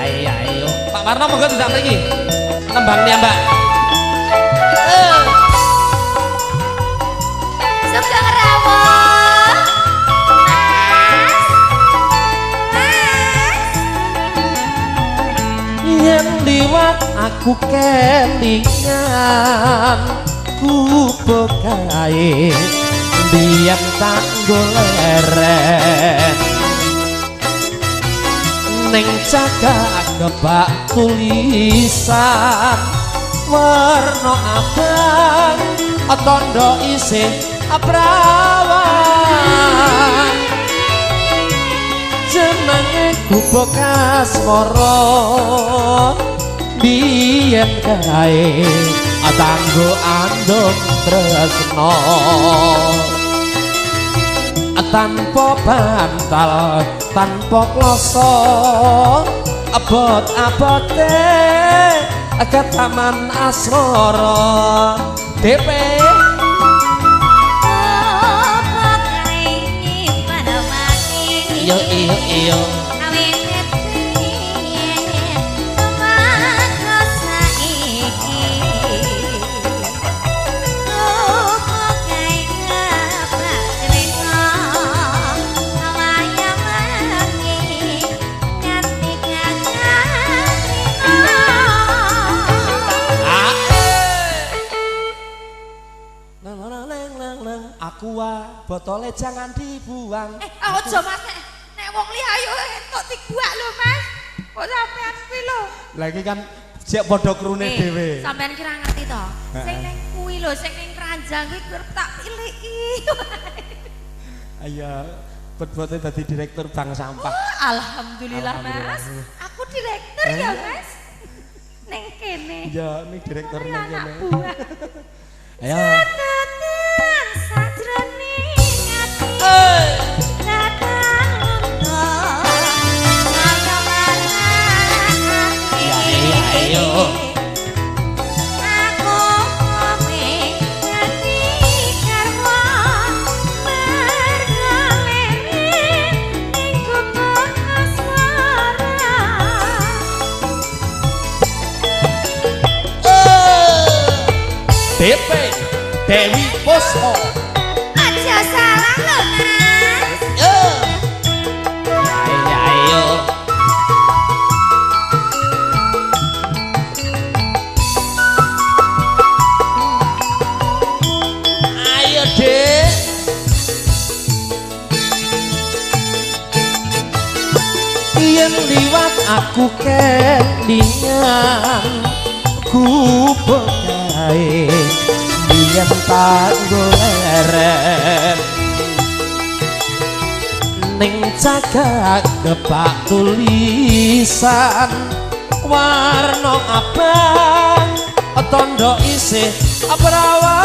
Ayo ayo. Pak Warno monggo tidak mriki. Nembang mbak. Sugeng rawuh. Mas. Mas. Yen liwat aku kelingan gubuk kae biyen tak goleren ning cagak kebak tulisan werna abang tondo isih prawan jenenge gubuk asmara biyen kae tanggo andung tresno tanpa bantal tanpa kloso abot-abote ke taman asmara DP. Opo kae nyimpen mati. Iyo iyo iyo. Aqua botolnya jangan dibuang. Ojo Mas, nek wong liya ayo entuk dibuak lho Mas. Kok sampean kuwi lho. Lagi kan sik padha krune dhewe. Sampean kira ngerti to? Sing ning kuwi lho, sing ning keranjang kuwi tak piliki. Ayo, bet-bete dadi direktur bank sampah. Oh, alhamdulillah, Mas. Aku direktur ya, Mas. Ning kene. Ya, ning direktur ning kene. Ayo. DP Dewi Puspo. Aja salah lho Mas. Ayo ayo. Ayo Dek. Yen liwat aku kelingan gubuk kae biyen tak goleren ning cagak kebak tulisan warna abang tondo isih prawan.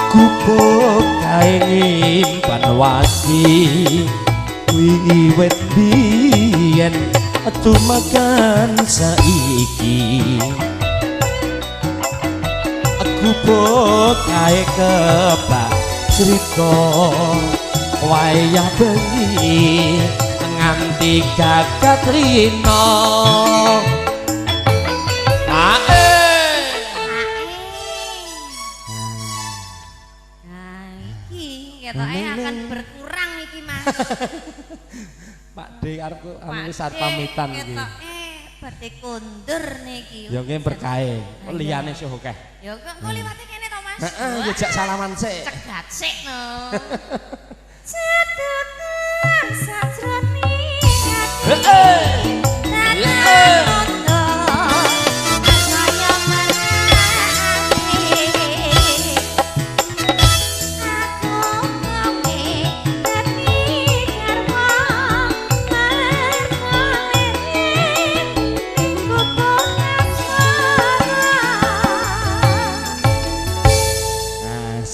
Gubuk kae nyimpan wasi wiwit biyen tumekan saiki gubuk kae kebak crita wayah bengi nganti gagat rina. Ketoke akan berkurang iki Mas. Pak D arep anu wis arep pamitan iki. Ketoke badhe kondur niki. Ya nggih berkahe. Liyane sih akeh. Ya kok engko liwate kene to Mas. Heeh, ya jak salaman sik. Cegat sik no. Catatan sajroning ati. Heeh.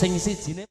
Sing sijine